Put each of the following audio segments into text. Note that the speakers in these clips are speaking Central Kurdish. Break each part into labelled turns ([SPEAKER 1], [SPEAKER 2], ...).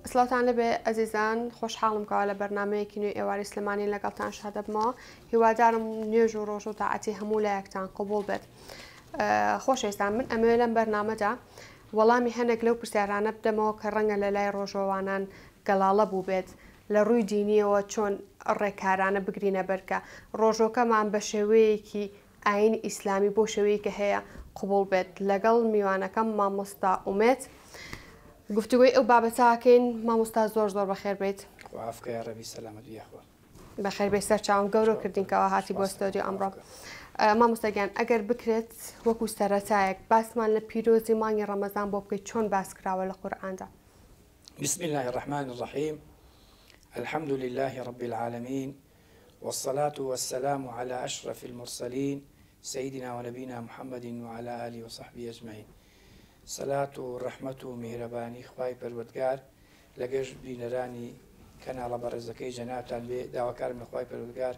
[SPEAKER 1] سڵاوتان لێبێ ئەزیزان خۆشحاڵم کەوا لە بەرنامەیەکی نوێی ئێوارەی سلێمانی لەگەڵتان شادەبمەوە هیوادارم نوێژ و ڕۆژ و تاعەتی هەموو لایەکتان قبوڵ بێت خۆشەویستان من ئەمەوێ لەم بەرنامەدا وەڵامی هەنێک لەو پرسیارانە بدەمەوە کە ڕەنگە لە لای ڕۆژەوانان گەڵاڵە بووبێت لە ڕووی دینیەوە چۆن ڕێکارانە بگرینە بەرکە ڕۆژۆکەمان بە شێوەیەکی ئایینی ئیسلامی بەو شێوەیەی کە هەیە قبوڵ بێت لەگەڵ میوانەکەم مامۆستا ئومێد گفتوگۆی ئەو بابەتە ئەکەین مامۆستا زۆر زۆر بەخێر بێیت.
[SPEAKER 2] خوا عەفکە یاڕەبی سەلامەت بی یاخوا.
[SPEAKER 1] بەخێر بێی سەرچاوم گەورە کردین کەوا هاتی بۆ ستۆدیۆ ئەمڕۆ. مامۆستا گیان ئەگەر بکرێت وەکو سەرەتایەک باسمان لە پیرۆزی مانگی ڕەمەزان بۆ بکەیت چۆن باس کراوە لە قورئاندا؟
[SPEAKER 2] بسم اللە الرحمن الرحیم الحمد للە رب العالمین والصلاة والسلام علی اشرف المرسلین سیدنا ونبینا محمد وعلی آله وصحبه اجمعین سەلات و ڕەحمەت و میهرەبانی خوای پەروەردگار لە گشت بینەرانی کەناڵە بەڕێزەکەی جەنابتان بێ داواکارم لە خوای پەروەردگار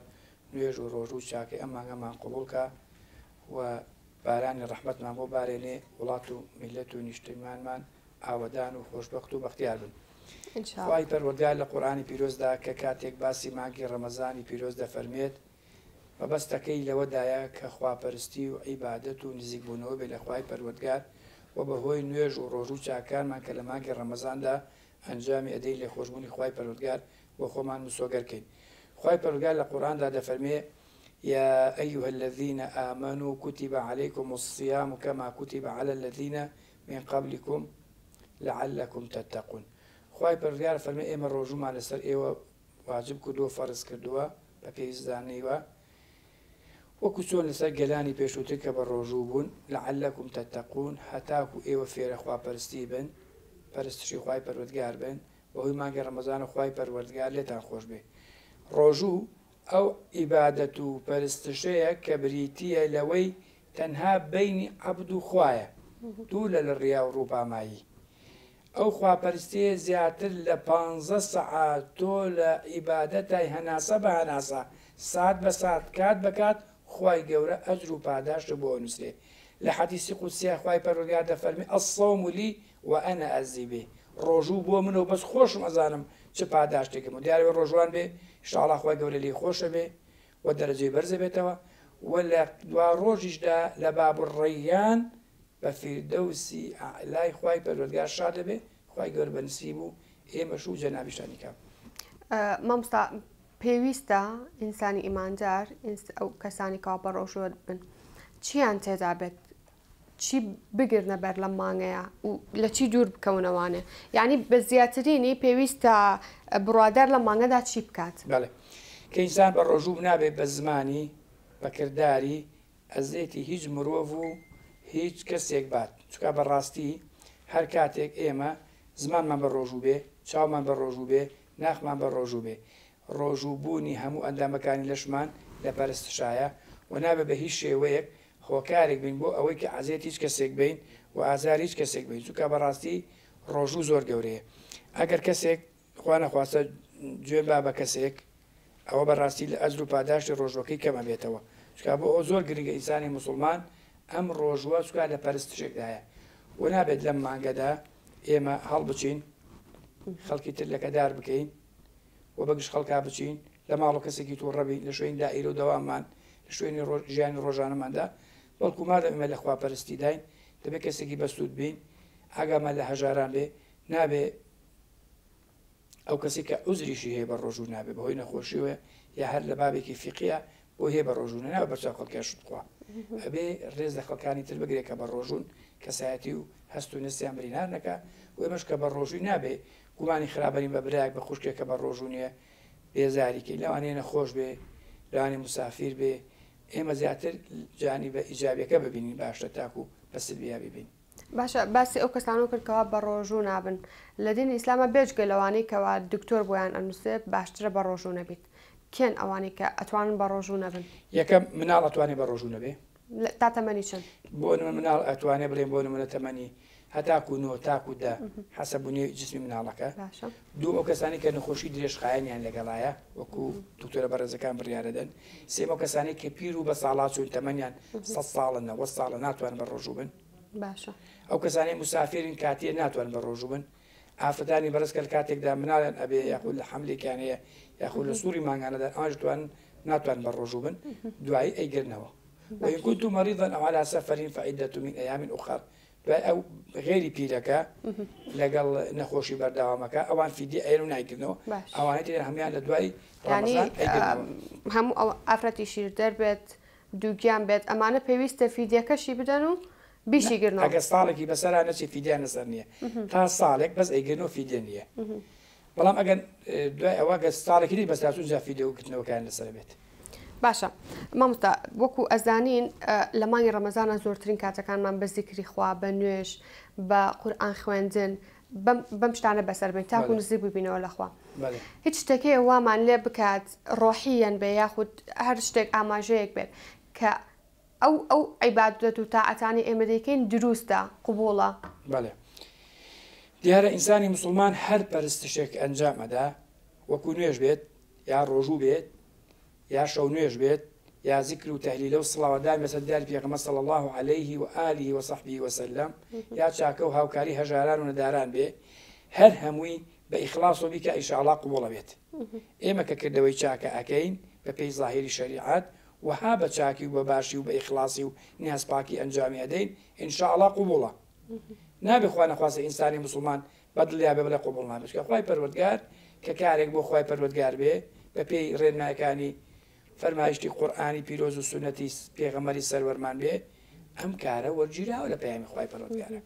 [SPEAKER 2] نوێژ و ڕۆژوو و چاکەی ئەم مانگەمان قبوڵ کا و بارانی ڕەحمەتمان بۆ بارێنێ وڵات و میللەت و نیشتیمانمان ئاوەدان و خۆشبەخت و بەختیار بن. خوای پەروەردگار لە قورئانی پیرۆزدا کە کاتێک باسی مانگی ڕەمەزانی پیرۆز دەفەرموێت مەبەستەکەی لەوەدایە کە خواپەرستی و عیبادەت و نزیکبوونەوە بێ لە خوای پەروەردگار و بەهۆی نوێژ و ڕۆژوو چاکانمان کە لە مانگی ڕەمەزاندا ئەنجامی ئەدەین لێخۆشبوونی خوای پەروەردگار بۆ خۆمان مسۆگەر کەین خوای پەروەردگار لە قورئاندا دەفەرموێ یا ایها الذین آمنوا کتب علیکم الصیام کما کتب علی الذین من قبلکم لعلکم تتقون خوای پەروەردگار فەرمی ئێمە ڕۆژوومان لەسەر ئێوە واجب کردووە فەرز کردووە بە پێویست زانیوە وەکو چۆن لەسەر گەلانی پێشووتر کە بە ڕۆژوو بوون لعلکم تتقون هەتاکو ئێوە فێرە خواپەرستی بن پەرستشی خوای پەروەردگار بن بەهۆی مانگی ڕەمەزانە خوای پەروەردگار لێتان خۆش بێ ڕۆژوو ئەو عیبادەت و پەرستشەیە کە بریتییە لەوەی تەنها بەینی عەبد و خوایە، دوورە لە ڕیا و ڕووپامایی. ئەو خواپەرستییە زیاتر لە پانزە سەعات تۆ لە عیبادەتای هەناسە بە هەناسە، سات بە سات، کات بە کات خوای گەورە ئەجر و پاداشتت بۆ ئەنووسرێ. لە حەدیسی قودسیا خوای پەروەردگار دەفەرمێ، الصوم لی وانا اجزی به، ڕۆژوو بۆ منە و بەس خۆشم ئەزانم چ پاداشتێکم و دیارە ڕۆژوان بێ ان شاء اللە خوای گەورە لێی خۆشەبێ و دەرەجەی بەرزەبێتەوە و لە دوا ڕۆژیشدا لە باب الڕەیان بە فیردەوسی ئەعلای خوای پەروەردگار شاد دەبێ خوای گەورە بە نسیب و ئێمەش و جەنابیشتانی کا.
[SPEAKER 1] مامۆستا پێویستە ئینسانی ئیماندار ئەو کەسانی کەوا بەڕۆژوە بن چیان تێدا بێت چی بگرنە بەر لەم مانگەیا و لە چی دوور بکەونەوانێ یعنی بە زیاترینی پێویستە بڕوادار لەم مانگەدا چی بکات؟
[SPEAKER 2] بەڵێ کە ئینسان بە ڕۆژوو نابێ بە زمانی بە کرداری ئەزێتی هیچ مرۆڤ و هیچ کەسێک بات چونکە بە ڕاستی هەر کاتێک ئێمە زمانمان بە ڕۆژوو بێ چاومان بە ڕۆژوو بێ ناخمان بە ڕۆژوو بێ ڕۆژوو بوونی هەموو ئەندامەکانی لەشمان لە پەرستشایە و نابێ بە هیچ شێوەیەک هۆکارێک بین بۆ ئەوەی کە عەزێتی هیچ کەسێک بەین و ئازاری هیچ کەسێک بەین چونکە بەڕاستی ڕۆژوو زۆر گەورەیە ئەگەر کەسێک خوا نەخواستە جوێن با بە کەسێک ئەوە بەڕاستی لە ئەجر و پاداشتی ڕۆژوەکەی کەم ئەبێتەوە چونکە بۆ ئەو زۆر گرنگە ئینسانی موسڵمان ئەم ڕۆژوە چونکە لە پەرستشێکدایە و نابێت لەم مانگەدا ئێمە هەڵبچین خەڵکی تر لەکەدار بکەین و بەگژ خەڵکا بچین، لە ماڵ و کەسێکی توڕە بین، لە شوێنی دائیرە و دەواممان، لە شوێنی ڕۆژ ژیانی ڕۆژانەماندا، بەڵکو مادەم ئێمە لە خواپەرستیداین، دەبێ کەسێکی بەسوود بین، ئاگامان لە هەژاران بێ، نابێ ئەو کەسەی کە عوزریشی هەیە بە ڕۆژوو نابێ، بەهۆی نەخۆشیەوە یا هەر لە بابێکی فیقیە بۆی هەیە بە ڕۆژوو نە، نابێ بەرچاو خەڵکیا شت بخوا، ئەبێ ڕێز لە خەڵکانی تر بگرێ کە بە ڕۆژوون، کەسایەتی و هەست و نەستیان برینار نەکا و ئێمەش کە بە ڕۆژووین نابێ گومانی خراپ بەرین بە برایەک بە خوشکێک کە بە ڕۆژوو نیە بێزاری کەین لەوانەیە نەخۆش بێ لەوانەیە موسافیر بێ ئێمە زیاتر جانیبە ئیجابیەکە ببینین باشترە تاکو بە سلبیا بیبین.
[SPEAKER 1] باشە باسی ئەو کەسانەو کرد کەوا بەڕۆژوو نابن لە دینی ئیسلاما بێجگە لەوانەی کەوا دکتۆر بۆیان ئەنوسێ باشترە بەڕۆژوو نەبیت کێن ئەوانەی کە ئەتوانن بەڕۆژوو نەبن؟
[SPEAKER 2] یەکەم مناڵ ئەتوانێ بەڕۆژوو نەبێ.
[SPEAKER 1] تا تەمەنی چەند؟
[SPEAKER 2] بۆ نمونە مناڵ ئەتوانێ بڵێین بۆ نمونە تەمەنی هەتاکو نۆ تاکو دە حەسەب بنیەی جسمی مناڵەکە.
[SPEAKER 1] باشە.
[SPEAKER 2] دووەم ئەو کەسانەی کە نەخۆشی درێژخایەنیان لەگەڵایە وەکو دکتۆرە بەڕێزەکان بڕیارەدەن. سێیەم ئەو کەسانەی کە پیر و بەساڵاچوون تەمەنیان سەد ساڵە 90 ساڵە ناتوانن بە ڕۆژوو بن.
[SPEAKER 1] باشە.
[SPEAKER 2] ئەو کەسانەی موسافیرن کاتیە ناتوانن بە ڕۆژوو بن. ئافرەتانی بەڕێز کە لە کاتێکدا مناڵیان ئەبێ یاخود لە حەملێکیان هەیە یاخود لە سوڕی مانگانەدان ئەوانیش توان ناتوان بە ڕۆژوو بن دوایی ئەیگرنەوە وإن كنتم مريضا أو على سفر فعدة من أيام أخر دوای ئەو غێری پیرەکە لەگەڵ نەخۆشی بەردەوامەکە ئەوان فیدی ئەیەن و نایگرنەوە ئەوانەی تر هەموان لە دوای ڕەمەزان ئەیگرنەوە.
[SPEAKER 1] هەموو ئەو ئافرەتی شیردەر بێت دووگیان بێت ئەمانە پێویستە فیدیەکەشی بدەن و بیشی گرنەوە.
[SPEAKER 2] ئەگەر ساڵێکی بەسەرا نەچێ فیدیان لەسەر نییە تا ساڵێک بەس ئەیگرنەوە فیدیە نییە بەڵام ئەگەر دوای ئەوە گەر ساڵێکی دی بەسەرا چوو جا فیدیە و گرتنەوەکەیان لەسەر بێت.
[SPEAKER 1] باشە مامۆستا وەکو ئەزانین لە مانگی ڕەمەزانە زۆرترین کاتەکانمان بە زیکری خوا بە نوێژ بە قورئان خوێندن بەم شتانە بەسەر بین تاکو نزیک ببینەوە لەخوا هیچ شتێک هەیە وامان لێ بکات ڕۆحیەن بێ یاخود هەر شتێک ئاماژەیەک بێت کە ئەو ئەو عیبادەت و تاعەتانەی ئێمە دەیکەین دروستە قبوڵە؟
[SPEAKER 2] بەڵێ دیارە ئینسانی موسڵمان هەر پەرستشێک ئەنجام ئەدا وەکو نوێژ بێت یا ڕۆژوو بێت یا شەو نوێژ بێت یا زیکر و تەهلیلە و سڵاوەدان بەسەر دیاری پێغەمبەر صلی اللە علیه و آله و صحبه و سلم یا چاکە و هاوکاری هەژاران و نەداران بێ هەر هەمووی بە ئیخلاصەوە بیکا ئیشاڵا قبوڵە بێت ئێمە کە کردەوەی چاکە ئەکەین بە پێی زاهیری شەریعەت وەها بە چاکی و بە باشی و بە ئیخلاصی و نیاز پاکی ئەنجامی ئەدەین ان شاء اللە قبوڵە نابێ خوا نەخواستە ئینسانی موسڵمان بە دڵیا بێ بڵێ قبوڵ نابێ چونکە خوای پەروەردگار کە کارێک بۆ خوای پەروەردگار بێ بە پێی ڕێنمایەکانی فەرمایشتی قورئانی پیرۆز و سوننەتی پێغەمبەری سەروەرمان بێ ئەم کارە وەرگیراوە لە پەیامی خوای پەروەردگارە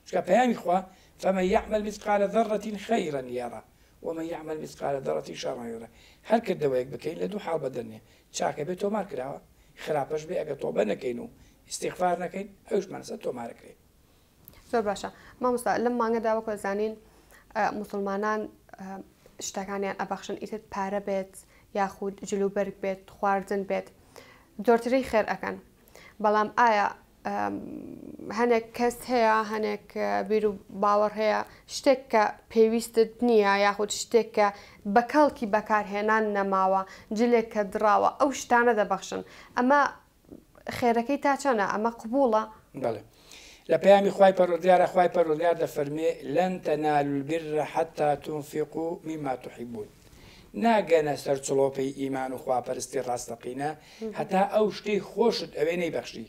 [SPEAKER 2] چونکە پەیامی خوا فمن یعمل مثقال ذرة خیرا یره ومن یعمل مثقال ذرة شرا یره هەر کردەوەیەک بکەین لە دوو حاڵ بەدەر نیە چاکە بێ تۆمار کراوە خراپەش بێ ئەگەر تۆبە نەکەین و ئیستیغفار نەکەین ئەویشمان لەسەر تۆمارەکرێ.
[SPEAKER 1] زۆر باشە مامۆستا لەم مانگەدا وەکو ئەزانین موسڵمانان شتەکانیان ئەبەخشن ئیتر پارە بێت یاخود جلوبەرگ بێت خواردن بێت زۆرترین خێر ئەکەن بەڵام ئایا هەنێک کەس هەیە هەنێک بیر و باوەڕ هەیە شتێک کە پێویستت نییە یاخود شتێک کە بە کەڵکی بەکارهێنان نەماوە جلێک کە دڕاوە ئەو شتانە دەبەخشن ئەمە خێرەکەی تا چەنە؟ ئەمە قبوڵە؟
[SPEAKER 2] بەڵێ لە پەیامی خوای پەروەردگارە خوای پەروەردگار دەفەرموێ لن تنالوا البر حتى تنفقوا مما تحبون ناگەنە سەر چڵۆپەی ئیمان و خواپەرستی ڕاستەقینە هەتا ئەو شتەی خۆشت ئەوێ نەیبەخشی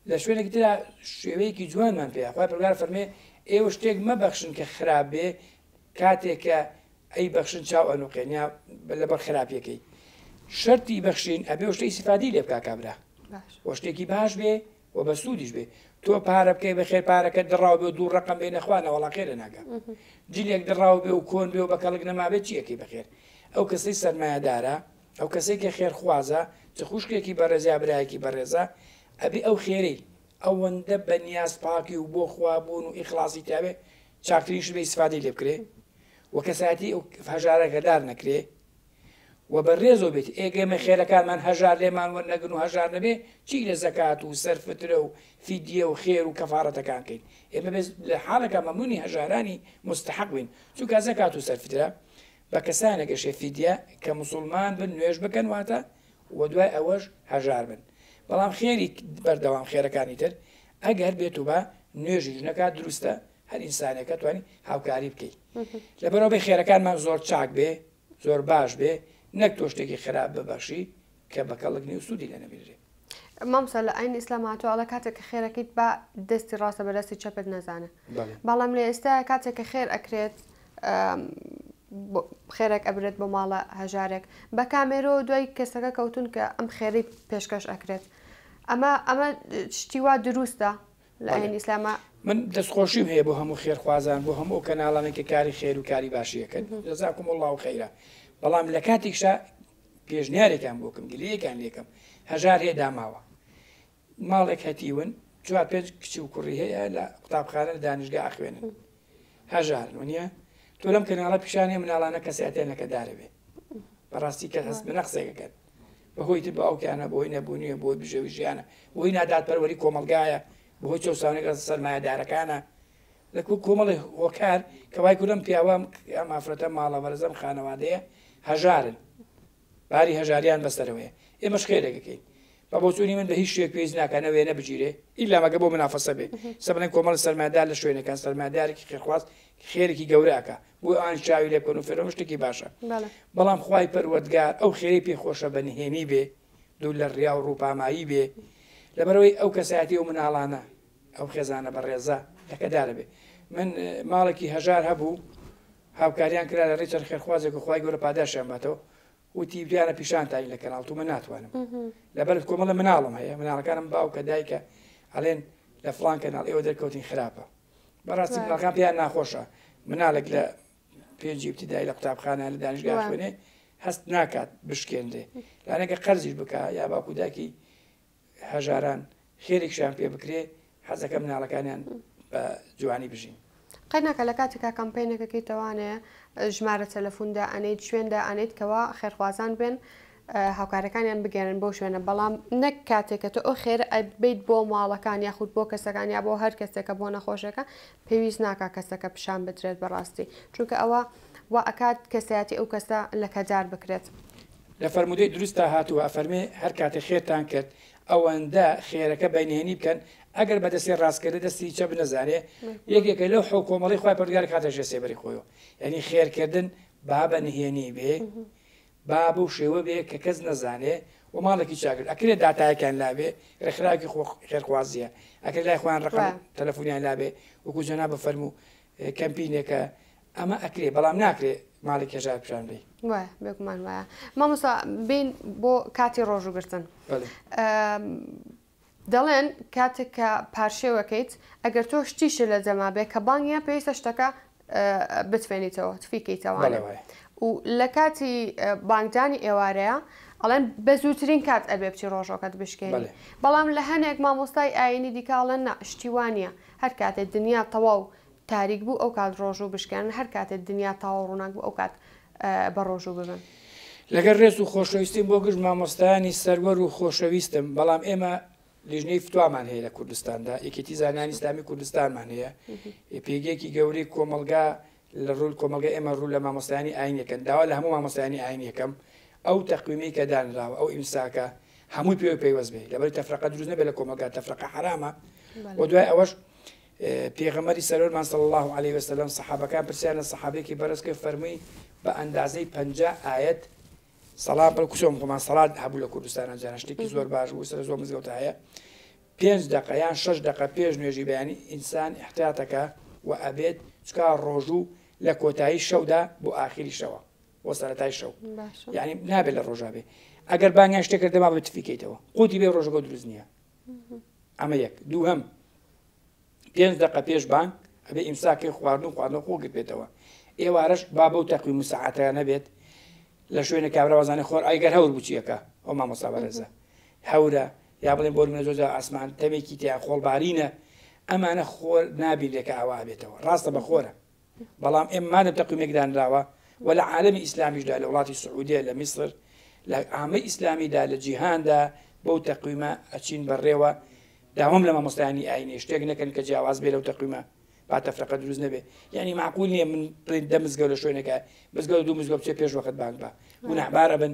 [SPEAKER 2] لە شوێنێکی ترا شێوەیەکی جوانمان پێیە خوای پەروەردگار فەرمێ ئێوە شتێک مەبەخشن کە خراپ بێ کاتێک کە ئەی بەخشن چاو ئەنوقێن یا لەبەر خراپیەکەی شەرتی بەخشین ئەبێ شتە ئیسیفادەی لێ بکا کابرا وە شتێکی باش بێ و بە سوودیش بێ تۆ پارە بکەی بەخێر پارەکە دڕاو بێ و دوو ڕقم بێ نەخوا نەوەڵا خێرە ناکا جلێک دڕاو بێ و کۆن بێ و بە کەڵک نەمابێت چیەکەی بەخێر ئەو کەسەی سەرمایەدارە ئەو کەسەی کە خێرخوازە چ خوشکێکی بەڕێز یا برایەکی بەڕێزە ئەبێ ئەو خێرەی ئەوەندە بە نیاز پاکی و بۆ خوا بوون و ئیخلاصی تیابێ چاکترین شت بێ ئیسفادەی لێ بکرێ و کەسایەتی ئەو هەژارە غەدار نەکرێ و بە ڕێزەوە بێت ئێ گەمە خێرەکانمان هەژار لێمان وەرنەگرن و هەژار نەبێ چی لە زەکات و سەرفترە و فیدیە و خێر و کەفارەتەکان کەین ئێمە بێ لە حاڵێکا مەمنونی هەژارانی مستحق بین چونکە زەکات و سەرفترە بە کەسانێک ئەشێ فیدیە کە موسوڵمان بن نوێژ بکەن واتە و دوای ئەوەش هەژار بن بەڵام خێری بەردەوام خێرەکانی تر ئەگەر بێت و بە نوێژیش نەکات دروستە هەر ئینسانێکە توانی هاوکاری بکەی لەبەرەوە بێ خێرەکانمان زۆر چاک بێ زۆر باش بێ نەک تۆ شتێکی خراپ ببەخشی کە بە کەڵک نیە و سوودی لێ نەبینرێ.
[SPEAKER 1] مامۆستا لە ئاینی ئیسلام هاتووە ئەڵێ کاتێک کە خێرەکەیت با دەستی ڕاستە بە دەستی چەپت نەزانێ بەڵام لە ئێستا کاتێک کە خێر ئەکرێت خێرێک ئەبرێت بۆ ماڵە هەژارێک بە کامێرۆ دوای کەسەکە کەوتون کە ئەم خێرەی پێشکەش ئەکرێت ئەمە ئەمە شتی وا دروستە لە ئاینی ئیسلاما؟
[SPEAKER 2] من دەستخۆشیم هەیە بۆ هەموو خێرخوازان بۆ هەموو ئەو کەناڵانەی کە کاری خێر و کاری باشی ئەکەن جزاکم اللە خیرا بەڵام لە کاتێکشا پێشنیارێکیان بۆ کەم گلەیەکیان لێکەم هەژار هەیە داماوە ماڵێک هەتیون چوار پێنج کچ و کوڕی هەیە لە قوتابخانە لە دانیشگا ئەخوێنن هەژارن وەنیە تۆ لەم کەناڵە پیشانێ مناڵانە کەسایەتیان لەکەدارە بێ بەڕاستی کە هەست بە نەقسێکەکەن بەهۆی تر باوکیانە بەهۆی نەبوونیە بۆی بژێوی ژیانە بۆی نادادپەروەری کۆمەڵگایە بەهۆی چەوسانەوەی سەرمایەدارەکانە لە کۆمەڵی هۆکار کە وای کردم پیاوە ئەم ئافرەتە ماڵە بەرزەم خانەوادەیە هەژارن باری هەژاریان بەسەرەوەیە ئێمەش خێرێکەکەین. بە بۆچوونی من بە هیچ شوێک پێویست ناکا نە وێنە بگیرێ ئیلا مەگە بۆ منافەسە بێ سە بڵێن کۆمەڵە سەرمایەدار لە شوێنەکان سەرمایەدارێکی خێرخواز خێرێکی گەورە ئەکا بۆ ئەوان چاوی لێ بکەن و فێرەوە شتێکی باشە بەڵام خوای پەروەردگار ئەو خێرەی پێ خۆشە بە نهێنی بێ دوور لە ڕیا و ڕووپامایی بێ لەبەرەوەی ئەو کەسایەتی و مناڵانە ئەو خێزانە بەڕێزە لەکەدارە بێ من ماڵێکی هەژار هەبوو هاوکاریان کرا لە ڕێی چەند خێرخوازێک و خوای گەورە پاداشیان باتەوە وتی بیانە پیشانتانی لە کەناڵ تو من ناتوانم لەبەر کۆمەڵە مناڵم هەیە مناڵەکانم باوکە دایکە ئەڵێن لە فلان کەناڵ ئێوە دەرکەوتین خراپە بەڕاستی مناڵەکان پێیان ناخۆشە مناڵێک لە پێنجی ابتدایی لە قوتابخانە لە دانیشگا خوێنێ هەست ناکات بشکێنرێ لانەکە قەرزیش بکە یا باوکو داکی هەژاران خێرێکشیان پێ بکرێ حەزەکەم مناڵەکانیان بە جوانی بژین.
[SPEAKER 1] قەیناکە لە کاتێکا کەمپەینێکەکەی تەوانێ ژمارە تەلەفون دائەنێیت شوێن دائەنێیت کەوا خێرخوازان بێن هاوکارەکانیان بگەێنن بۆ شوێنە بەڵام نەک کاتێک کە تۆ ئەو خێرە ئەبیت بۆ ماڵەکان یاخود بۆ کەسەکان یا بۆ هەر کەسێکە بۆ نەخۆشەکە پێویست ناکا کەسەکە پیشان بدرێت بەڕاستی چونکە ئەوە وا ئەکات کەسایەتی ئەو کەسە لەکەدار بکرێت.
[SPEAKER 2] لە فەرموودەی دروستدا هاتووە ئەفەرمێ، هەر کاتێ خێرتان کرد ئەوەندە خێرەکە بە نهێنی بکەن ئەگەر بە دەستی ڕاست کردی دەستی چەپ نەزانێ یەکێکە لەو حەو کۆمەڵەی خوای پەروەردگار کاتە ژێر سێبەری خۆیەوە یعنی خێرکردن با بە نهێنی بێ با بەو شێوە بێ کە کەس نەزانێ و ماڵێکی چاکرد ئەکرێ داتایەکان لابێ ڕێکخراوێکی خۆ خێرخوازیە ئەکرێ لای خۆیان ڕقم تەلەفۆنیان لابێ وەکو جەنابە فەرموو کەمپینێکە ئەمە ئەکرێ بەڵام ناکرێ ماڵێکی هەژار پیشان بەی.
[SPEAKER 1] وایە بێگومان وایە مامۆستا بین بۆ کاتی ڕۆژوگرتن دەڵێن کاتێک کە پارشێوەکەیت ئەگەر تۆ شتیشە لە جەما بێ کە بانگە پێویستە شتەکە بتوێنیتەوە تفیکەیتەوە و لە کاتی بانگدانی ئێوارەیە ئەڵێن بە زووترین کات ئەبێ بچی ڕۆژەکەت بشکێنی بەڵام لە هەنێک مامۆستای ئاینی دیکاڵەن نا شتی وانە هەر کاتێ دنیا تەواو تاریک بوو ئەو کات ڕۆژوو بشکێنن هەر کاتێ دنیا تەواو ڕووناک بوو ئەو کات بە ڕۆژوو ببن.
[SPEAKER 2] لەگەر ڕێز و خۆشەویستیم بۆ گشت مامۆستایانی سەروەر و خۆشەویستم، بەڵام ئێمە لیژنەی فتوامان هەیە لە کوردستاندا، یەکێتی زانایانی ئیسلامی کوردستانمان هەیە، پێگەیەکی گەورەی کۆمەڵگا لە ڕووی کۆمەڵگە ئێمە ڕوو لە مامۆستایانی ئاین یەکەن، داوا لە هەموو مامۆستایانی ئاین یەکەم ئەو تەقویمەی کە دانراوە ئەو ئیمساکە هەمووی پێوە پەیوەست بێ، لەبەر تەفرەقە دروست نەبێت لە کۆمەڵگا، تەفرەقە حەرامە. و دوای ئەوەش پێغەمبەری سەروەرمان صلی اللە علیە وسلم سەحابەکان پرسیان لە سەحابەیەکی بەڕێز کرد فەرمووی بە ئەندازەی 50 ئایەت سەڵات بڵ کوسۆم خۆمان سەڵات هەبوو لە کوردستان جاران شتێکی زۆر باش بوو سەر زۆر مزگەوت هەیە پێنج دقە یان شەش دقە پێش نوێژی بەیانی ئینسان احتیاتەکە و ئەبێت چکا ڕۆژوو لە کۆتایی شەودا بۆ ئاخیری شەوە بۆ سەرەتای شەو یعنی نابێت لە ڕۆژا بێ ئەگەر بانگیان شتێک کردەما بە تفیکەیتەوە قوتی بێ ڕۆژەکە دروست نییە ئەمە یەک دووهەم پێنج دقە پێش بانگ ئەبێ ئیمساکەی خواردن و خواردنەوە خۆ گرت بێتەوە ئێوارەش با بەو تەقویم و سەعاتەیان نەبێت لە شوێنە کابرا وازانێ خۆر ئەگەر هەور بچیەکە ئەو مامۆستا بەڕێزە هەورە یا بڵێن بۆ منە زۆر ئاسمان تەمێکی تیا خۆڵبارینە ئەمانە خۆر نابینێ کە ئاوا بێتەوە ڕاستە بە خۆرە بەڵام ئێمە مادەم تەقویمێک دانراوە و لە عالەمی ئیسلامیشدا لە وڵاتی سعودیە لە میسر لە عامەی ئیسلامیدا لە جیهاندا بەو تەقویمە ئەچین بەڕێوە داوام لە مامۆستایانی ئاینی شتێک نەکەن کە جیاواز بێ لەو تەقویمە با تەفرەقە دروست نەبێ یعنی معقول نییە من بڵێن دە مزگەوت لە شوێنێکە مزگەوت دوو مزگەوت بچێ پێش وەخت بانگ بە گوناحبارە بن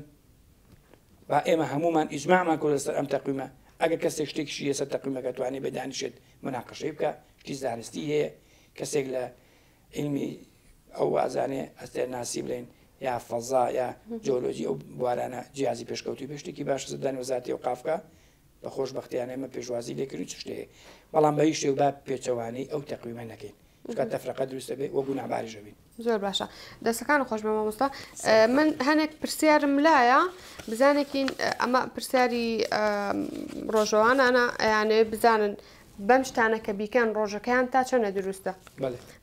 [SPEAKER 2] با ئێمە هەمومان ئیجماعمان کرد لەسەر ئەم تەقویمە ئەگەر کەسێک شتێکیشی لەسەر تەقویمەکە توانێ بێ دانیشێت مناقەشەی بکە شتی زانستی هەیە کەسێک لە عیلمی ئەو وازانێ ئەستێرناسی بڵێن یا فەزا یا جۆلۆجی ئەو بوارانە جیازی پێشکەوتوی بێ شتێکی باش سەردانی وەزارەتی ئەوقاف بکا بە خۆشبەختیانە ئێمە پێشوازی لێکرد و چ شتێک بەڵام بە هیچ شتێک با پێچەوانەی ئەو تەقویمە نەکەین چونکە تەفرەقە دروست دەبێ و گوناهباریش ئەبین.
[SPEAKER 1] زۆر باشە دەستەکان خۆش بێ مامۆستا من هەنێک پرسیارم لایە بزانێکین ئەمە پرسیاری ڕۆژەوانانە ئەیانەوێ بزانن بەم شتانە کە بیکەن ڕۆژەکەیان تا چەنە دروستە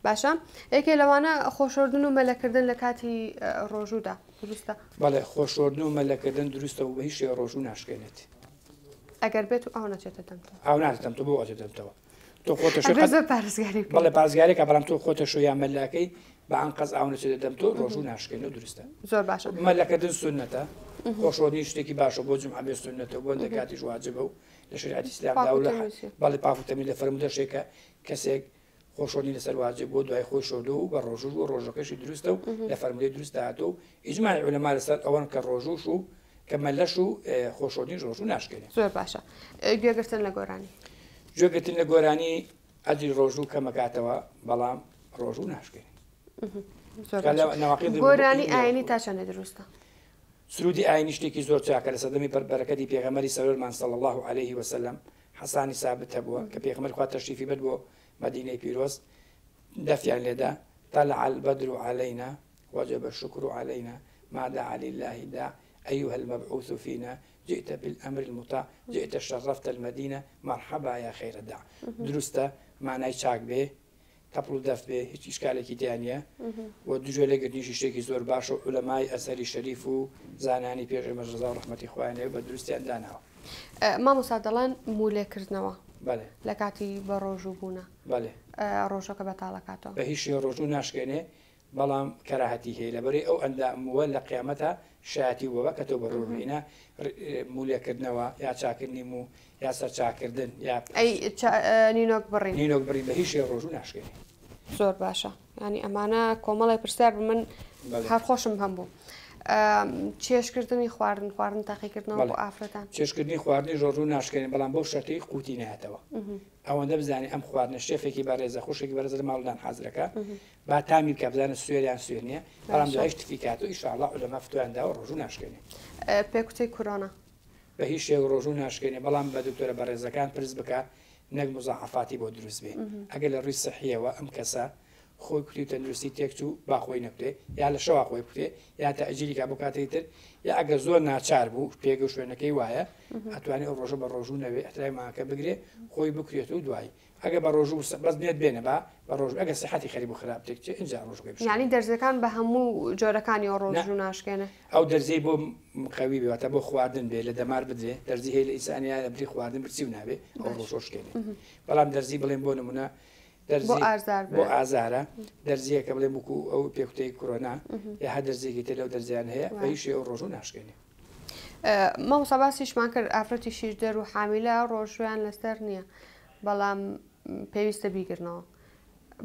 [SPEAKER 1] باشە یەکێ لەوانە خۆشۆردن و مەلەکردن لە کاتی ڕۆژوودا دروستە؟
[SPEAKER 2] بەڵێ خۆشۆردن و مەلەکردن دروستە و بە هیچ شێوە ڕۆژوو ناشکێنێت.
[SPEAKER 1] ئەگەر بێت و ئاو نەچێتە دەمتەوە.
[SPEAKER 2] ئاو ناچێتە دەمتەوە بۆ ئەچێتە دەمتەوە؟ تۆ خۆتە شۆی
[SPEAKER 1] ئەبێ زۆر پارێزگاری بکەی.
[SPEAKER 2] بەڵێ پارێزگاری کە بەڵام تۆ خۆتە شۆ یا مەلاکەی بە ئەنقەست ئاو نەچێتە دەمتەوە ڕۆژوو ناشکێنێت و دروستە.
[SPEAKER 1] زۆر باشە.
[SPEAKER 2] مەلەکردن سوننەتە خۆشۆردنی شتێکی باشە بۆ جومعە بێ سوننەتە و بۆ هەندێک کاتیش واجبە و لە شەریعەتی ئیسلامدا و لە بەڵێ پاک و تەمیز لە فەرموودەش هەیە کە کەسێک خۆشۆردنی لەسەر واجب بووە دوای خۆی شۆردووە و بە ڕۆژووش بووە ڕۆژەکەشی دروستە و لە فەرموودەی دروستدا هاتووە و ئیجماعی عولەما لەسەر ئەوەن کە ڕۆژووش و کە مەلەش و خۆشۆردنیش ڕۆژوو ناشکێنێ.
[SPEAKER 1] زۆر باشە گوێگرتن لە گۆرانی.
[SPEAKER 2] گوێگرتن لە گۆرانی ئەجری ڕۆژوو کەمەکاتەوە بەڵام ڕۆژوو ناشکێنێ.
[SPEAKER 1] گۆرانی ئاینی تا چەندە دروستە؟
[SPEAKER 2] سرودی ئاینی شتێکی زۆر چاکە لە سەردەمی پڕ بەرەکەتی پێغەمبەری سەروەرمان صلی اللە علیه وسلم حەسانی سابت هەبووە کە پێغەمبەری خوا تەشریفی برد بۆ مەدینەی پیرۆز دەفیان لێدا طلع البدر علينا وجب الشكر علينا ما دعا لله داع أيها المبعوث فينا جئت بالأمر المطاع جئت شرفت المدينة مرحبا يا خير داع دروستە معنای چاک بێ تەپڵ و دەف بێ هیچ ئیشکالێکی تیا نیە و دوجۆ لێگرتنیشی شتێکی زۆر باشە و عولەمای ئەزهەری شەریف و زانایانی پێش ئێمەش ڕەزا و ڕەحمەتی خوایان لێ بە دروستیان داناوە.
[SPEAKER 1] مامۆستا دەڵێن موو لێکردنەوە
[SPEAKER 2] بەلێ.
[SPEAKER 1] لە کاتی بەڕۆژوو بوونە
[SPEAKER 2] بەلێ.
[SPEAKER 1] ڕۆژەکە بەتاڵەکاتەوە.
[SPEAKER 2] بە هیچ شێوە ڕۆژوو ناشکێنێ بەڵام کەراهەتی هەیە لەبەرەی ئەو ئەندا مووە لە قیامەتا شایەتی بووە کە تۆ بەڕوو ڕووینە موو لێکردنەوە یا چاکردنی موو یا سەر چاکردن یا
[SPEAKER 1] ئەی نینۆک بڕین
[SPEAKER 2] نینۆک بڕین بە هیچ شێوە ڕۆژوو ناشکێنێ.
[SPEAKER 1] زۆر باشە یانی ئەمانە کۆمەڵێک پرسیار بوو من هەر خۆشم هەم بوو چێشکردنی خواردن خواردن تاقیکردنەوە بۆ ئافرەتان
[SPEAKER 2] چێشکردنی خواردنی ڕۆژوو ناشکێنێ بەڵام بەو شەرتەی قوتی نایەتەوە ئەوەندە بزانێ ئەم خواردنە شێفێکی بەڕێزە خوشێکی بەڕێزە لە ماڵدان حازرەکە با تامی بکا بزانە سوێر یان سوێر نییە بەڵام دوایش تفی کات و ئیشاڵڵا عولەما فتوایان داوە ڕۆژوو ناشکێنێ.
[SPEAKER 1] پێکوتەی کورۆنا.
[SPEAKER 2] بە هیچ شێوەیەک ڕۆژوو ناشکێنێ بەڵام بە دکتۆرە بەڕێزەکان پرس بکە نەک موزاعەفاتی بۆ دروست بێ ئەگەر لە ڕووی سحیەوە ئەم کەسە خۆی کوتی و تەندروستی تێک چوو با خۆی نەکوتێ یا لە شەوا خۆی بکوتێ یا تەئجیلی کا بۆ کاتێکی تر یا ئەگەر زۆر ناچار بوو پێگە و شوێنەکەی وایە ئەتوانێ ئەو ڕۆژە بە ڕۆژوو نەبێ ئەترای مانگەکە بگرێ خۆی بکرێت و دوایی ئەگەر بە ڕۆژوو بەس نێت بێنە با بە ڕۆژوو ئەگەر سیحەتی خەریک بوو خراپ تێک چێ ئینجا ڕۆژووەکەی بشکێنێ.
[SPEAKER 1] یانی دەرزیەکان بە هەموو جۆرەکانیەوە ڕۆژوو ناشکێنێ؟
[SPEAKER 2] ئەو دەرزیەی بۆ مقەوی بێ واتە بۆ خواردن بێ لە دەمار بدرێ دەرزی هەیە لە ئینسانیا لە بری خواردن برسی و نابێ ئەو ڕۆژوو شکێنێ بەڵام دەرزی بڵێن بۆ نمونە
[SPEAKER 1] دەرزی ئازار
[SPEAKER 2] بۆ ئازارە دەرزیەکە بڵێن وەکو ئەو پێکوتەی کۆرۆنا یا هەر دەرزیەکی تر لەو دەرزیان هەیە بە هیچ شێوە ڕۆژوو ناشکێنێ.
[SPEAKER 1] مامۆستا باسیشمان کرد ئافرەتی شیردەر و حامیلە ڕۆژوویان لەسەر نییە بەڵام پێویستە بیگرنەوە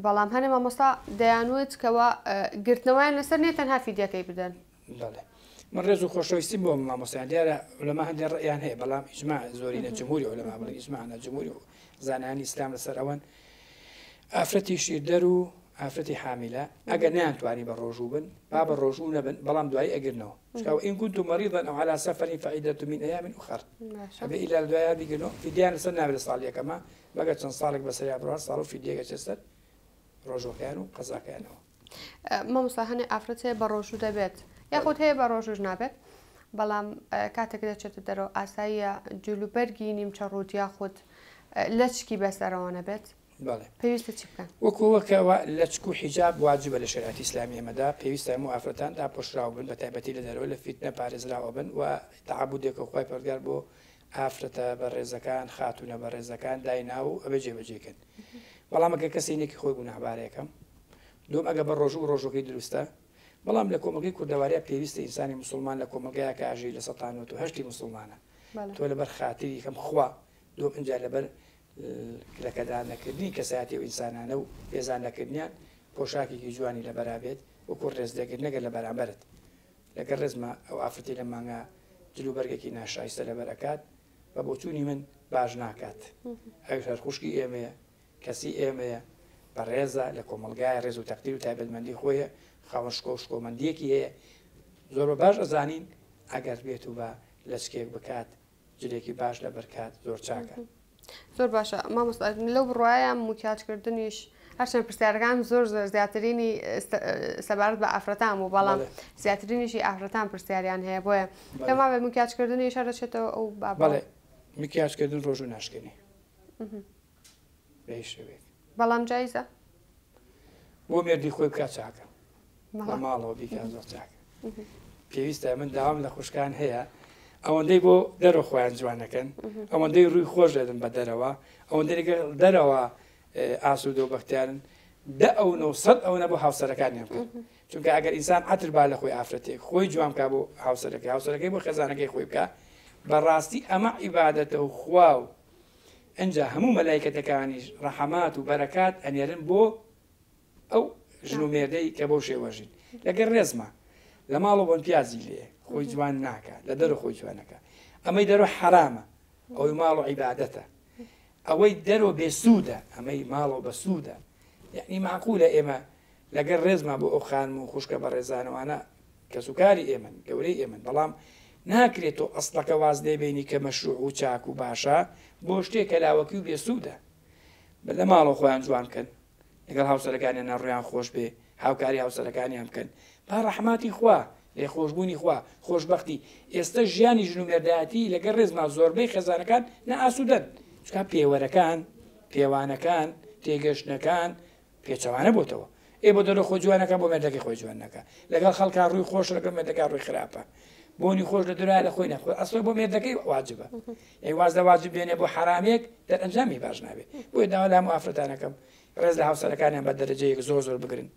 [SPEAKER 1] بەڵام هەنێ مامۆستا دەیانوت کەوا گرتنەوەیان لەسەر نییە تەنها فیدیەکەی بدەن.
[SPEAKER 2] بەڵێ من ڕێز و خۆشەویستیم بۆ مامۆستایان دیارە عولەما هەندێک ڕەئیان هەیە بەڵام ئیجماع زۆرینە جمهوری عولەما بڵێن ئیجماع نا جمهوری زانایانی ئیسلام لەسەر ئەوەن ئافرەتی شیردەر و ئافرەتی حامیلە ئەگەر نەیانتوانی بە ڕۆژوو بن با بە ڕۆژوو نەبن بەڵام دوایی ئەگرنەوە چونکە وإن كنتم مريضا أو على سفر فعدة من أيام أخر ئەبێ ئیلا لە دوایان بیگرنەوە فیدیان لەسەر نابێت لە ساڵ یەکەمە مەگەر چەند ساڵێک بەسەریا بڕوا ساڵ و فیدیەکە چێ سەر ڕۆژوەکەیان و قەزاکەیانەوە.
[SPEAKER 1] مامۆستا هەنێ ئافرەت هەیە بە ڕۆژوو دەبێت یاخود هەیە بە ڕۆژوش نابێت بەڵام کاتێک دەچێتە دەرەوە ئاساییە جلوبەرگی نیمچە ڕووت یاخود لەچکی بەسەرەوە نەبێت
[SPEAKER 2] بەڵێ
[SPEAKER 1] پێویستە چی بکەن؟
[SPEAKER 2] وەکو ئەوە کە وا لەچک و حیجاب واجبە لە شەریعەتی ئیسلامی ئێمەدا، پێویستە هەموو ئافرەتان داپۆشراو بن بە تایبەتی لە دەرەوە لە فیتنە پارێزراو ئەبن و تەعەبودێکە خوای پەروەردگار بۆ ئافرەتە بەڕێزەکان خاتوونە بەڕێزەکان دایناوە و ئەبێ جێبەجێی کەن بەڵام ئەگەر کەسێ نێکی خۆی گوناهبارە یەکەم دووەم ئەگەر بە ڕۆژوو ڕۆژوەکەی دروستە بەڵام لە کۆمەڵگەی کوردەواریا پێویستە ئینسانی موسڵمان لە کۆمەڵگایەکا ئەژی 98% موسڵمانە تۆ لەبەر خاتری یەکەم خوا دووەم ئینجا لەبەر لەکەدار نەکردنی کەسایەتی ئەو ئینسانانە و بێزار نەکردنیان پۆشاکێکی جوانی لەبەرا بێت وەکو ڕێزلێگرتن نەگەر لە بەرامبەرت لەگەر ڕێزما ئەو ئافرەتەی لەم مانگە جل و بەرگێکی ناشایستە لەبەر ئەکات بە بۆچوونی من باش ناکات ئەویش هەر خوشکی ئێمەیە کەسی ئێمەیە بەڕێزە لە کۆمەڵگایە ڕێز و تەقدیر و تایبەتمەندی خۆیە خاوەن شکۆ و شکۆمەندیەکی هەیە زۆر بە باش ئەزانین ئەگەر بێت و بە لەچکێک بکات جلێکی باش لەبەر کات زۆر چاکە.
[SPEAKER 1] زۆر باشە مامۆستا لەو بڕوایە مکیاج کردنیش هەرچەند پرسیارەکان زۆر زۆر زیاترینی سەبارەت بە ئافرەتان بوو بەڵام زیاترینیشی ئافرەتان پرسیاریان هەیە بۆیە پێم وابێ مکیاج کردنیش هەر دەچێتەوە ئەو بابەتە.
[SPEAKER 2] بەڵێ مکیاج کردن ڕۆژوو ناشکێنێ. بە هیچ شێوەیەک.
[SPEAKER 1] بەڵام جایزە؟
[SPEAKER 2] بۆ مێردی خۆی بکات چاکە لە ماڵەوە بیکات زۆر چاکە پێویستە من داوام لە خوشکان هەیە ئەوەندەی بۆ دەرەوە خۆیان جوانەکەن ئەوەندەی ڕووی خۆش دەدەن بە دەرەوە ئەوەندەی لەگەڵ دەرەوە ئاسوودە و بەختیارن دە ئەو 900 ئەوەنە بۆ هاوسەرەکانیان بکەن چونکە ئەگەر ئینسان عەتر با لە خۆی ئافرەتێک خۆی جوان بکا بۆ هاوسەرەکەی هاوسەرەکەی بۆ خێزانەکەی خۆی بکا بەڕاستی ئەمە عیبادەتە و خوا و ئنجا هەموو مەلایکەتەکانیش ڕەحەمات و بەرەکات ئەنێرن بۆ ئەو ژن و مێردەی کە بەو شێوە ژین. لەگەر ڕێزما لە ماڵەوە بۆن پیازی لێ خۆی جوان ناکە لە دەرەوە خۆی جوانەکە ئەمەی دەرەوە حەرامە ئەوەی ماڵ و عیبادەتە ئەوەی دەرەوە بێسوودە ئەمەی ماڵەوە بەسوودە یعنی معقولە ئێمە لەگەر ڕێزما بۆ ئەو خانم و خوشکە بەڕێزانەوانە کەسوکاری ئێمەن گەورەی ئێمەن بەڵام ناکرێت تۆ ئەسڵەکە واز لێ بێنی کە مەشروع و چاک و باشە بۆ شتێک کە لاوەکی و بێسوودە لە ماڵەوە خۆیان جوان بکەن لەگەڵ هاوسەرەکانیان ڕویان خۆش بێ هاوکاری هاوسەرەکانیان بکەن با ڕەحماتی خوا لێخۆشبوونی خوا خۆشببختی ئێستا ژیانی ژن و مێردایەتی لەگەڵ ڕێزما زۆربەی خێزانەکان نائاسوودەن چونکە پێوەرەکان پێوانەکان تێگەشتنەکان پێچەوانە بۆتەوە ئێ بۆ دەرەوە خۆی جوان نەکا بۆ مێردەکەی خۆی جوان نەکا لەگەڵ خەڵکا ڕووی خۆش لەگەڵ مێردەکە ڕووی خراپە بۆنی خۆش لە دورا لە خۆی نەخۆ ئەسڵ بۆ مێردەکەی واجبە ئەی واز لە واجب بێنێ بۆ حرامێک دەرئەنجامی باش نابێ بۆیە داوا لە هەموو ئافرەتانەکەم ڕێز لە هاوسەرەکانیان بە دەرەجەیەک زۆر زۆر بگرن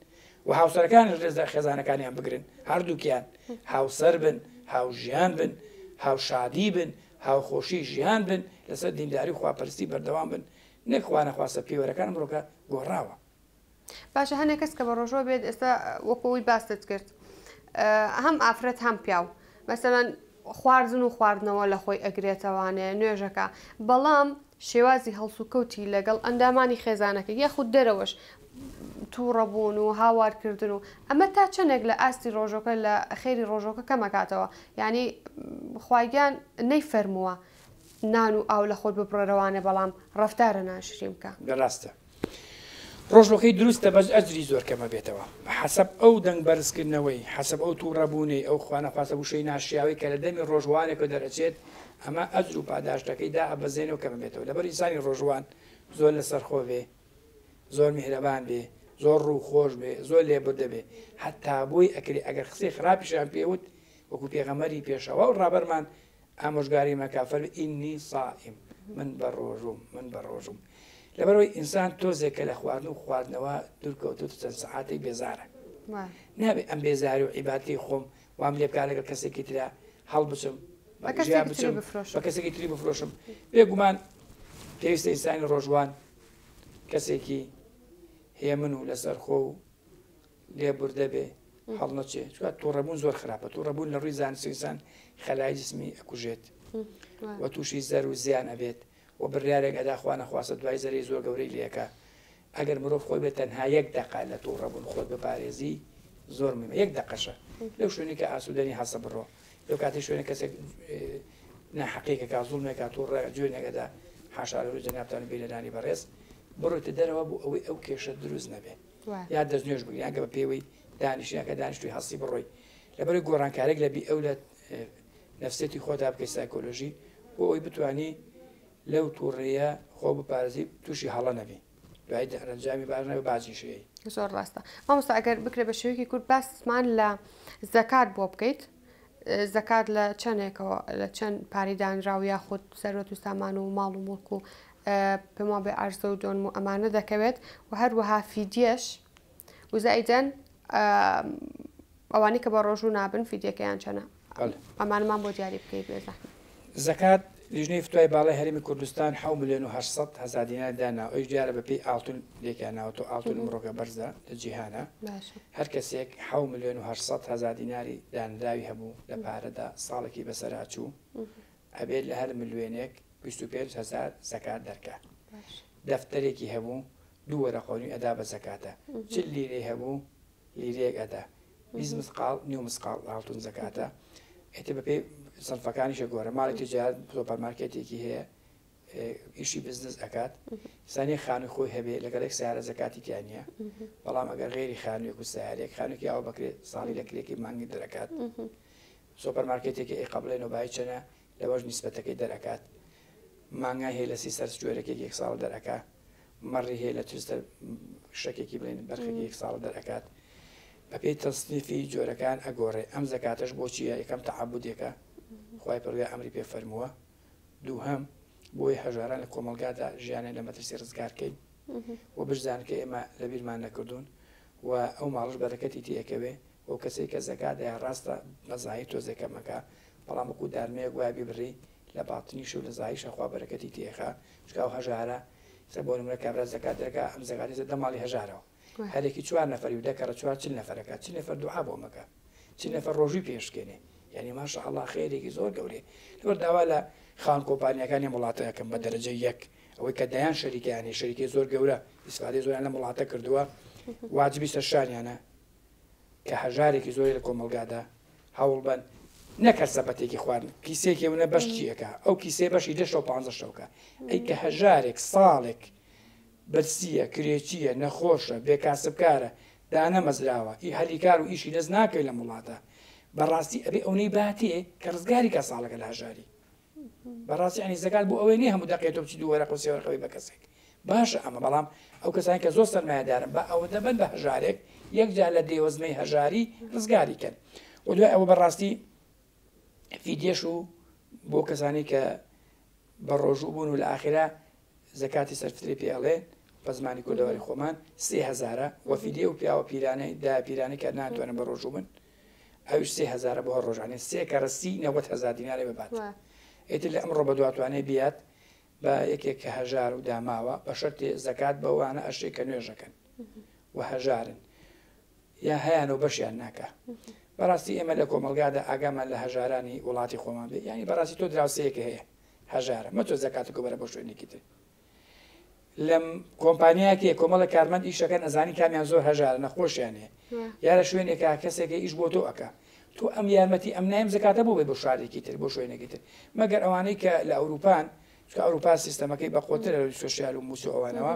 [SPEAKER 2] و هاوسەرەکان ڕێز لە خێزانەکانیان بگرن هەردووکیان هاوسەر بن هاوژیان بن هاوشادی بن هاوخۆشی ژیان بن لەسەر دینداری و خواپەرستی بەردەوام بن نەک خوانەخواستە پێوەرەکان ئەمڕۆکە گۆڕاوە.
[SPEAKER 1] باشە هەنێک کەس کە بە ڕۆژوە بێت ئێستا وەکو ئەوی باست کرد هەم ئافرەت هەم پیاو مەسەلەن خواردن و خواردنەوە لە خۆی ئەگرێتەوانێ نوێژەکە بەڵام شێوازی هەڵسوکەوتی لەگەڵ ئەندامانی خێزانەکە یاخود دەرەوەش تووڕەبوون و هاوارکردن و ئەمە تا چەندێک لە ئاستی ڕۆژەکە لە خێری ڕۆژەکە کەمەکاتەوە یعنی خوایگیان نەیفەرمووە نان و ئاو لە خۆت ببڕەرەوانێ بەڵام ڕەفتارە ناشرین بکە.
[SPEAKER 2] ڕاستە ڕۆژوەکەی دروستە بەس ئەجری زۆر کەمە بێتەوە حەسەب ئەو دەنگ بەرز کردنەوەی حەسەب ئەو توڕە بوونەی ئەو خوانەخواستە وشەی ناشیاوەی کە لە دەمی ڕۆژوانێکەوە دەرئەچێت ئەمە ئەجر و پاداشتەکەی دائەبەزێنێ و کەمە بێتەوە لەبەر ئینسانی ڕۆژوان زۆر لەسەرخۆ بێ زۆر میهرەبان بێ زۆر ڕوو خۆش بێ زۆر لێبوردە بێ حەتا بۆی ئەکرێ ئەگەر قسەی خراپیشیان پێ وت وەکو پێغەمبەری پێشەوا و ڕابەرمان ئامۆژگاری مەکە فەرمی ئینی صائم من بەڕۆژووم من بەڕۆژووم لەبەرئەوەی ئینسان تۆزێک کە لە خواردن و خواردنەوە دوورکەوتووتە چەند سەعاتێک بێزارە نابێ ئەم بێزاری و عیبادەی خۆم وام لێ بکا لەگەڵ کەسێکی ترا هەڵبچم
[SPEAKER 1] بە کەسێکی تری بفرۆشم
[SPEAKER 2] بە کەسێکی تری بفرۆشم بێگومان پێویستە ئینسانی ڕۆژوان کەسێکی هێمن و لەسەرخۆ و لێبوردە بێ هەڵنەچێ چوە توڕەبوون زۆر خراپە توڕەبوون لە ڕووی زانستی ئینسان خەلای جسمی ئەکوژێت و تووشی زەر و زیان ئەبێت و بڕیارێک ئەدا خوا نەخواستە دوای زەرەی زۆر گەورەی لێکە ئەگەر مرۆڤ خۆی بێت تەنها یەک دەقە لە توڕەبوون خۆت بپارێزی زۆر مهمە یەک دەقەشە لەو شوێنی کە ئاسوودەنی هەسە بڕۆ لەو کاتی شوێنە کەسێک ناحەقیەکە زوڵمێکا توڕە جوێنێکەدا حاشا لە ڕووی جەنابتان و بینەرانی بەڕێز بڕۆیتە دەرەوە بۆ ئەوەی ئەو کێشە دروست نەبێ یا دەستنوێژ بگری یان کە بە پێوەی دانیشی یان کە دانیشتوی هەستی بڕۆی لەبەرەی گۆڕانکارێک لە بی ئەو لە نفسێتی خۆدا بکەی سایکۆلۆژی بۆ ئەوی بتانی لەو تووڕەیە خۆ بپارێزی تووشی هەڵە نەبی دوای دەرەنجامی باش نەبێ باجیشەیە
[SPEAKER 1] زۆر ڕاستە مامۆستا ئەگەر بکرێ بە شێوەیەکی کورت باسمان لە زەکات بۆ بکەیت زەکات لە چەندێکەوە لە چەند پارەی دانراو یاخود سەروەت و سامان و ماڵ و موڵک و پێم وابێ عەرزە و دۆنم و ئەمانە دەکەوێت و هەروەها فیدیەش و زائیدەن ئەوانەی کە بە ڕۆژوو نابن فیدیەکەیان چەنە ئەمانەمان بۆ دیاری بکەیت بێ زەحمەت.
[SPEAKER 2] زەکات، لیژنەی فتوای باڵای هەرێمی کوردستان حەو ملیۆن و 800 هەزار دینار دانا، ئەویش دیارە بەپێی ئاڵتون لێکیان ناوەتەوە، ئاڵتون ئمڕۆکە بەرزە لە جیهانا، هەر کەسێک حەو ملیۆن و 800 هەزار دیناری دانراوی هەبوو لە پارەدا ساڵێکی بەسەرا چوو، ئەبێت لە هەر ملیۆنێک 25 هەزار زەکات دەرکا. دەفتەرێکی هەبوو دوو وەرەقە و نیو ئەدا بە زەکاتە، 40 لیرەی هەبوو لیرەیەک ئەدا 20 مسقاڵ نیو مسقاڵ ئاڵتون زەکاتە ئیتر بەپێی سنفەکانیشە گۆرە ماڵی تجارت سۆپەرمارکێتێکی هەیە ئیشی بزنس ئەکات سانی خانووی خۆی هەبێ لەگەڵ یەک سیارە زەکاتی تیا نییە بەڵام ئەگەر غێری خانوویەک و سیارێک خانوویەکی ئاوا بەکرێ ساڵی لە کرێکی مانگی دەرەکات سۆپەر مارکێتێکی ئەی قەبڵێن و بای چەنە لەوەش نیسبەتەکەی دەرەکات مانگای هەیە لە سی سەر جۆرەکێک یەک ساڵ دەرەکا مەڕی هەیە لە ترس شەکێکی بڵێن بەرخێکی یەک ساڵ دەرەکات بەپێی تەسنیفی جۆرەکان ئەگۆڕێ ئەم زەکاتەش بۆچیە یەکەم تەعەبودێکە خوای پەروەردگار ئەمری پێ فەرمووە دووهەم بۆی هەژاران لە کۆمەڵگادا ژیانیان لە مەترسی ڕزگار کەین و بشزانن کە ئێمە لەبیرمان نەکردوون و ئەو ماڵەش بەرەکەتی تێ ئەکەوێ و کەسێک کە زەکات دایە ڕاستە بە زاهیر تۆزێک کەمەکە بەڵام وەکو دارمەیەک وایە بیبڕی لە باتنیش و لە زاهیرشا خوا بەرەکەتی تێ ئەخا چونکە ئەو هەژارە ئێستا بۆ نمونە کابرا زەکات دەرەکا ئەم زەکاتە دە ماڵی هەژارەوە هەرێکی چوار نەفەری و دە کەڕە چوار 40 نەفەرەکە 40 نەفەر دوعا بۆ مەکە. 40 نەفەر ڕۆژووی پێ شکێنێ یعنی ماشاءاللە خێرێکی زۆر گەورەیە لەبەر داوا لە خاوەن کۆمپانیاکانی ئەم وڵاتە ئەکەم بە دەرەجە یەک ئەوەی کە دەیان شەریکەیان هەیە شەریکەی زۆر گەورە ئیسفادەی زۆریان لەم وڵاتە کردووە واجبی سەر شانیانە کە هەژارێکی زۆری لە کۆمەڵگادا هەوڵبەن نەک هەر سەبەتێکی خواردن کیسێکی ئەونە بەش چیەکە ئەو کیسێ بەشی دە شەو پانزە شەوکە ئەی کە هەژارێک ساڵێک برسیە کرێچیە نەخۆشە بێکاسبکارە دانەمەزراوە ئی هەلی کار و ئیشی دەست ناکەوێت لەم وڵاتە بەڕاستی ئەبێ ئەونەی باتێ کە ڕزگاری کە ساڵەکە لە هەژاری بەڕاستی ینی زەکات بۆ ئەوەی نیە هەموو دەقێ تۆ بچی دوو وەرەقە و سێ وەرەقەوەی بە کەسێک باشە ئەمە بەڵام ئەو کەسانی کە زۆر سەرمایەدارن بە ئەوەندە بن بە هەژارێک یەکجار لە دێوەزمەی هەژاری ڕزگاری کەن و دوای ئەوە بەڕاستی فیدیەش و بۆ کەسانی کە بە ڕۆژوو بوون و لە ئاخرا زەکاتی سەرفتری پێ ئەڵێن بە زمانی کوردەواری خۆمان سێ هەزارە وە فیدیە و پیاوە پیرانەی دایە پیرانەی کە ناتوانن بە ڕۆژوو بن ئەویش سێ هەزارە بۆ هەر ڕۆژانێ سێ کەرە سی 90 هەزار دینارێ ببات ئیتر لە ئەمڕۆ بە دواتوانێ بیات بە یەکێک کە هەژار و داماوە بە شەرتێ زەکات بەوانە ئەشێ کە نوێژەکەن و هەژارن یا هەیانە و بەشیان ناکا بەڕاستی ئێمە لە کۆمەڵگادا ئاگامان لە هەژارانی وڵاتی خۆمان بێ یعنی بەڕاستی تۆ دراوسێیەکە هەیە هەژارە مەچۆ زەکاتەکە بەرە بۆ شوێنێکی تر لەم کۆمپانیایەکێ کۆمەڵە کارمەند ئیشەکەن ئەزانی کامیان زۆر هەژارە نەخۆشیان هەیە یا لە شوێنێکا کەسێکە ئیش بۆ تۆ ئەکا تۆ ئەم یارمەتی ئەم نایم زەکاتە بۆ بێ بۆ شارێکی تر بۆ شوێنێکی تر مەگەر ئەوانەی کە لە ئەوروپان چونکە ئەوروپا سیستەمەکەی بەقوترە لە سۆسیال و موس و ئەوانەوە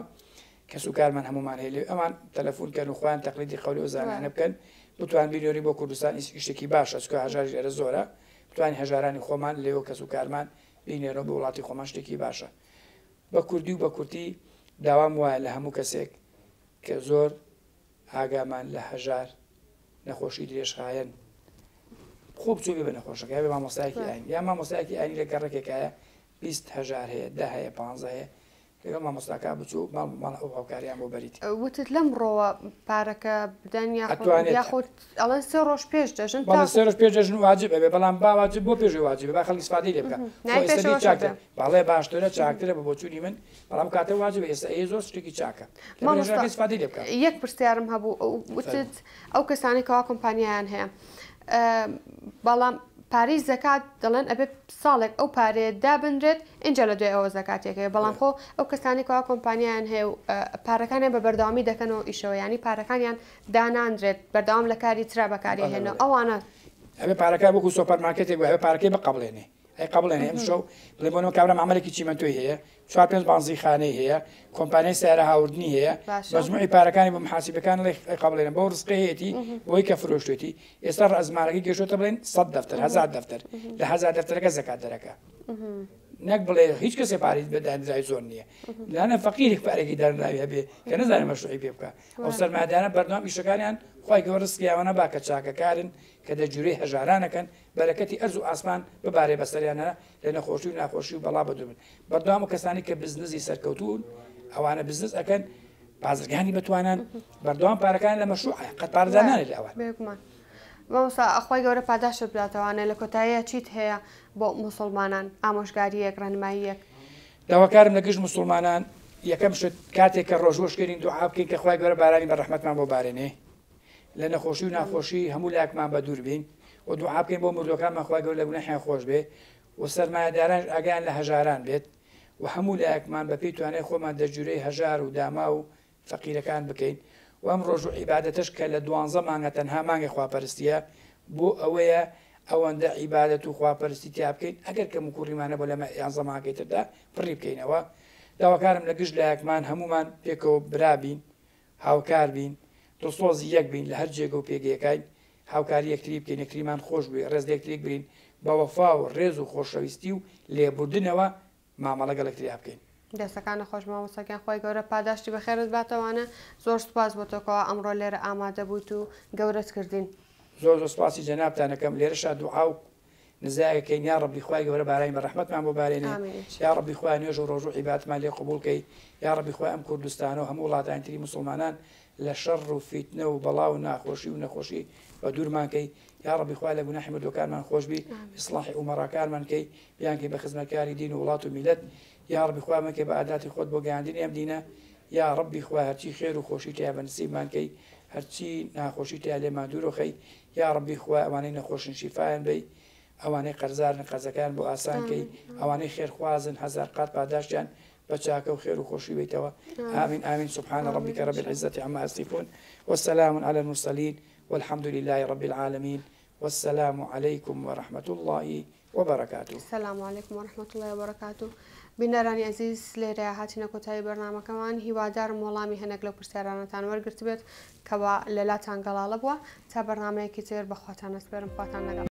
[SPEAKER 2] کەس و کارمان هەمومان هەیە لێ ئەمان تەلەفۆن کەن و خۆیان تەقلیدی قەولی و زانانە بکەن بتوان بینۆری بۆ کوردستان ئیشێکی باشە چونکە هەژاری لێرە زۆرە بتوانین هەژارانی خۆمان لێوە کەس و کارمان بینێرەوە بۆ وڵاتی خۆمان شتێکی باشە بە کوردی و بە کورتی داوام وایە لە هەموو کەسێک کە زۆر ئاگامان لە هەژار نەخۆشی درێژخایەن خۆ بچۆ بێ بە نەخۆشەکە بێ مامۆستایەکی ئاین یا مامۆستایەکی ئاینی لە گەڕەکێکایە 20 هەژار هەیە دە هەیە پ هەیە لەگەڵ مامۆستاکە بچوو ماڵ ماڵ ئەو هاوکاریان بۆ بەریت.
[SPEAKER 1] وتت لەمڕۆوە پارەکە بدەن یاخود ئەڵێن سێ ڕۆژ پێش جەژن
[SPEAKER 2] بەڵێ سێ ڕۆژ پێش جەژن واجب ئەبێ بەڵام با واجب بۆ پێش واجبە با خەڵک ئیسفادەی لێ بکا خۆ ئێستا بیر چاکتر بەڵێ باشترە چاکترە بە بۆچوونی من بەڵام کاتە واجبە ئێستا ئێ زۆر شتێکی چاکە
[SPEAKER 1] مامۆستا ئیسفادەی لێ بکا یەک پرسیارم هەبوو وتت ئەو کەسانەی کەوا کۆمپانیایان هەیە بەڵام پارەی زەکات دەڵێن ئەبێ ساڵێک ئەو پارەیە دابنرێت ئینجا لە دوای ئەوە زەکاتێکەیە بەڵام خۆ ئەو کەسانی کەوا کۆمپانیایان هەیە و پارەکانیان بە بەردەوامی دەکەنەوە ئیشەوە ینی پارەکانیان داناندرێت بەردەوام لە کاری ترا بەکاری هێنەوە ئەوانە
[SPEAKER 2] ئەبێ پارەکە وەکو سۆپەرمارکێتێک وایە پارەکەی بقەبڵێنێ ئەی قەبڵێنێ ئەمشەو بڵێ بۆ نموونە کابرا مەعمەلێکی چیمەنتۆی هەیە چوار پێنج بانزیخانەی هەیە کۆمپانیای سیارە هاوردنی هەیە مەجموعی پارەکانی بۆ محاسبەکان ڵێ قەبڵێنە بەو ڕزقەی هەیەتی بۆی کە فرۆشتێتی ئێستا ڕەزمانەکەی گەشتۆتە بڵێن 100 دەفتەر هەزار دەفتەر لە هەزار دەفتەرەکە زەکات دەرەکە نەک بڵێ هیچ کەسێ پارەی بە دانراوی زۆر نییە لانە فەقیرێک پارێکی دانراوی هەبێ کە نەزانێ مەشروعی پێ بکە ئەو سەرمایەدارە بەردەوام ئیشەکانیان خوای گەورە ڕزقی ئەوانە با کە چاکەکارن کە دەجورەی هەژارانەکەن بەرەکەتی ئەرز و ئاسمان ببارێ بەسەریانە لە نەخۆشی و ناخۆشی و بەڵا بەدوور بن بەردەوام و کەسانی کە بزنزی سەرکەوتوون ئەوانە بزنس ئەکەن بازرگانی بەتوانان بەردەوام پارەکان لە مەشروع قەت پارەدانانێت لە ئەوان
[SPEAKER 1] بێگومان مامۆستا خوای گەورە پاداشتت بداتەوانێ لە کۆتاییا چیت هەیە بۆ موسڵمانان ئامۆژگاریەک ڕێنماییەک؟
[SPEAKER 2] داواکارم لە گشت موسڵمانان یەکەم شت کاتێک کە ڕۆژوە شکێنین دوعا بکەین کە خوای گەورە بارانی بە ڕەحمەتمان بۆ بارێنێ لە نەخۆشی و ناخۆشی هەموو لاکمان بە دوور بین و دوعا بکەین بۆ مردوەکانمان خوای گەورە لە گوناحیان خۆش بێ و سەرمایەدارانش ئاگایان لە هەژاران بێت و هەموو لایەکمان بە پێی توانای خۆمان دەرجورەی هەژار و داماو و فەقیرەکان بکەین و ئەم ڕۆژ و عیبادەتەش کە لە دوانزە مانگە تەنها مانگی خواپەرستیە بۆ ئەوەیە ئەوەندە عیبادەت و خواپەرستی تیا بکەین ئەگەر کەموکوڕیمان هەبوو لە یانزە مانگەکەی تردا پڕی بکەینەوە داواکارم لە گشت لایەکمان هەموومان پێکەوە برا بین هاوکار بین دڵسۆزی یەک بین لە هەر جێگە و پێگەیەکاین هاوکاری یەکتری بکەین یەکتریمان خۆش بوێ ڕێز لە یەکتری بگرین بە وەفا و ڕێز و خۆشەویستی و لێبوردنەوە مامەڵە لەگەڵ یەکتریا بکەین.
[SPEAKER 1] دەستەکانت خۆش مامۆستا گیان خوای گەورە پاداشتی بەخێرت باتەوانە زۆر سوپاس بۆ تۆ کەوا ئەمڕۆ لێرە ئامادە بوویت و گەورەت کردین.
[SPEAKER 2] زۆر زۆر سوپاسی جەنابتان ئەکەم لێرەشا دوعا و نزایەک ئەکەین یا ڕەبی خوای گەورە بارانی بە ڕەحمەتمان بۆ بارێنێ
[SPEAKER 1] آمین ان شاء
[SPEAKER 2] یا ڕەبی خوایە نوێژ و ڕۆژوو عیبادەتمان لێ قبوڵ کەی یا ڕەبی خوایە ئەم کوردستانە و هەموو وڵاتانی تری موسڵمانان لە شەڕ و فیتنە و بەڵا و ناخۆشی و نەخۆشی بە دوورمان کەی یاڕەبی خوایە لە گوناحی مردوەکانمان خۆشبی ئیسڵاحی ئومەڕاکانمان کەی بیانکەی بە خزمەتکاری دین و وڵات و میلەت یاڕەبی خوایە مەکەی بە ئاداتی خۆت بۆ گەیاندنی ئەم دینە یاڕەبی خوایە هەرچی خێر و خۆشی تیایە بە نسیبمان کەی. هەرچی ناخۆشی تیا لێمان دوورۆ خەی یاڕەبی خوایە ئەوانەی نەخۆشن شیفایان بەی ئەوانەی قەرزارن قەرزەکەیان بۆ ئاسان کەی ئەوانەی خێرخوازن هەزار قات پاداشتیان بە چاکە و خێر و خۆشی بەیتەوە آمین آمین سبحان ربک رب العزة عما یصفون وسلام علی المرسلین والحمد لله رب العالمین والسلام علیکم ورحمة اللە وبرکاته.
[SPEAKER 1] سلام علیکم ورحمة اللە وبرکاته بینەرانی ئەزیز لێرەیا هاتینە کۆتایی بەرنامەکەمان هیوادارم وەڵامی هەنێک لەو پرسیارانەتان وەرگرتبێت کەوا لەلاتان گەڵاڵە بووە تا بەرنامەیەکی تر بەخواتان ئەسپێرم خواتان لەگەڵ.